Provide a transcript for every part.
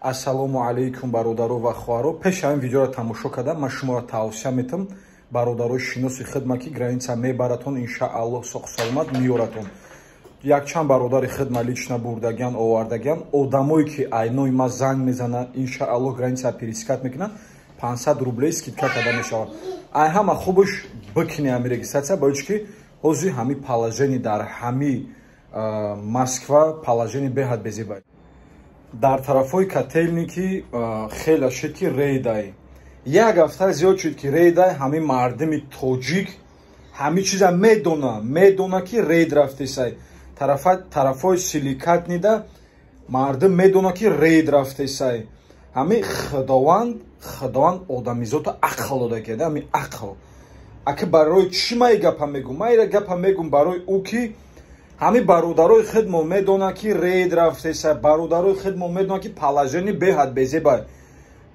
Ассалому алайкум бародаро ва хоҳаро. Пеш ҳамин видеоро тамошо кардам, ман шуморо тавсия метам бародарои шиноси хидма ки граница мебаратон, иншааллоҳ соқ саломат меоратон. Якчанд бародари хидма лично бурдагиан, овардагиан, одамое ки айнои ма занг мезананд, иншааллоҳ граница пересекать мекунанд, 500 рублей скидка карда мешавад. Ай ҳама хубаш бикини ҳами регистрация, барои чӣ ки ҳозир ҳами положение дар ҳами Москва положение беҳад безебай. Дар тарафҳои Котельники хеле шуд ки рейдай. Як ҳафта зиёд шуд ки рейдай, ҳами мардими тоҷик ҳами чиза медона, медона ки рейд рафтесай. Тарафҳои Силикатнида мардум медона ки рейд рафтесай. Ҳами Худованд, Худованд одамизота ақл дода ки, ҳами ақл. Аки барои чӣ ман гапа мегӯм? Ман ира гапа мегӯм барои ӯ ки ҳами бародарои хидмо медона ки рейд рафтеса, бародарои хидмо медона ки положение беҳад безебай.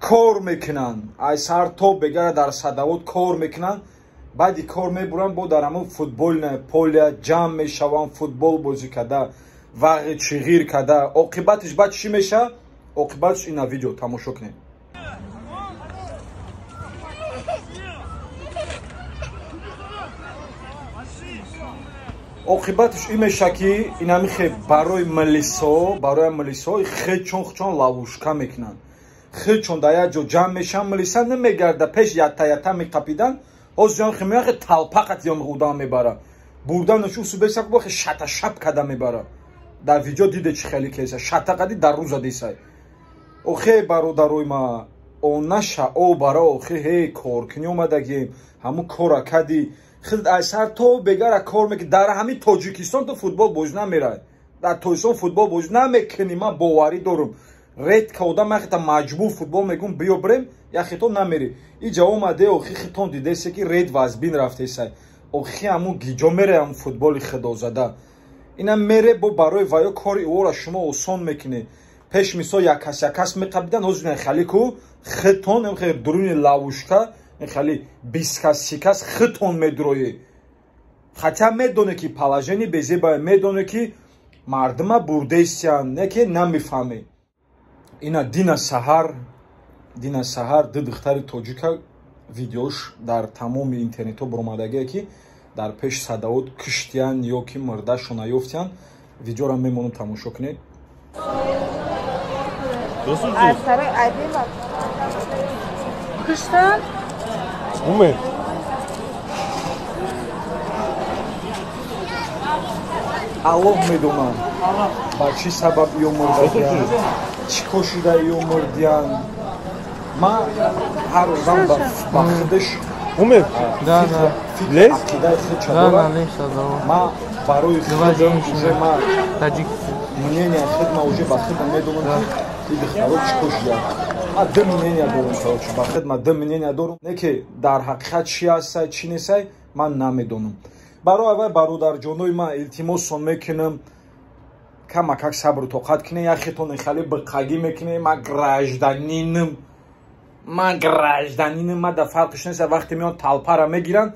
Кор мекунанд, ай сар то бегара дар садавод кор мекунанд, баъди кор мебуранд, бо дар ҳамон футбольная поля ҷамъ мешаванд, футбол бозӣ карда, вағи чиғир карда. Оқибатиш баъд чӣ мешавад? Оқибатиш ина видео тамошо кунед. Оқибатиш ин мешавад ки инамихе барои милисо, барои милисо хечон-хечон ловушка мекунанд. Хечон дар як ҷо ҷамъ мешаванд, милиса намегарда, пеш ятта-ятта меқапиданд, ҳозир ҷон хе талпақат ё одам мебара. Бурданаш усубесак бо хе шата-шап када мебара. Дар видео диде чӣ хеле кеса, шатақади дар рӯза дисай. Охе бародарои ма, онаша о бара охе ҳе коркунӣ омадагием, ҳамун кора кади. Хид ай сар то бегара кор мекунӣ. Дар ҳамин Тоҷикистон ту футбол бозӣ намерай. Дар Тоҷикистон футбол бозӣ намекунӣ, ман боварӣ дорам. Редко одам яхета маҷбур футбол мегӯм, биё брем, яхето намерӣ. Иҷа омаде охи хитон дидесе ки рейд вазбин рафтесай. Охи ҳамун гиҷо мере ҳамун футболи худозада. Ина мере бо барои ваё кори ӯро шумо осон мекунед. Пеш мисол яккас яккас меқабидан, ҳозир ин хали ку хитон ин хел дуруни ловушка, ин хали 20 кас 30 кас хитон медроӣ. Хотя медоне ки положение безебае, медоне ки мардума бурдесиян, не ки намефаҳме. Ина дина саҳар, дина саҳар ду духтари тоҷика видеош дар тамоми интернетҳо баромадагие ки дар пеш садавод киштиян ё ки мурдашона ёфтиян. Видеоро мемонам тамошо кунед. Киштан? Умер. Аллоҳ медонад ба чӣ сабаб ё мурдагиян, чӣ кор шуда ё мурдиян. Ман ҳар одам ба худаш Умер. Да, да. Лез? Ақидаи худша Да, да, дорад. лез, да. Ман барои худам уже ма Таджик. мнение худма уже ба худам медонам ки и духтаро чӣ кор шуда. Ман ду мнения дорам, короче, ба худма ду мнения дорам. Не ки дар ҳақиқат чӣ ҳастай, чӣ нестай, ман намедонам. Барои аввал бародарҷонои ман илтимосон мекунам, камакак сабру тоқат кунед, яхетон хеле биқагӣ мекунед, ман гражданинам, ман гражданинам, ман дар фарқиш нест, вақте меон талпара мегиранд,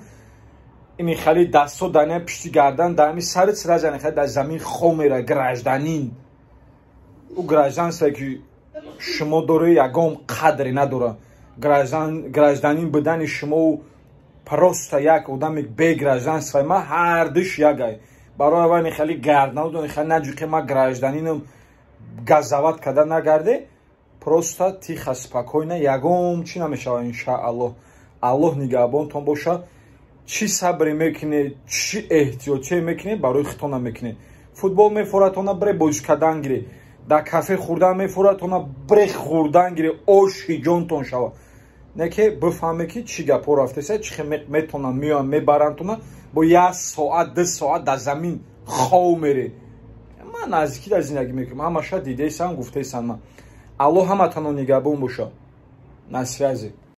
ини хеле дастҳо дар ин пишти гардан, дар ҳами сари сразу ини хеле дар замин хом мера гражданин. Ӯ гражданство ки шумо доред ягон қадре надорад. Гражданин будани шумо просто як одами бе гражданство ма ҳардуш ягай. Барои аввал хеле гарданудон хеле наҷуқе ман гражданинам газават карда нагарде, просто тихо спокойно ягон чӣ намешавад иншааллоҳ. Аллоҳ нигаҳбонтон бошад. Чӣ сабре мекунед, чӣ эҳтиётие мекунед, барои худтона мекунед. Футбол мефоратона бре бозӣ кардан гире, дар кафе хӯрдан мефоратона бре хӯрдан гире, оши ҷонтон шавад. Не ки бифаҳме ки чӣ гапҳо рафтеса, чӣ хел метонанд меоянд мебарандтона, бо як соат ду соат дар замин хов мере. Ман наздикӣ дар зиндагӣ мекунам, ҳамаша дидаесам, гуфтаесам ман. Аллоҳ ҳаматонро нигаҳбон бошад. На связи.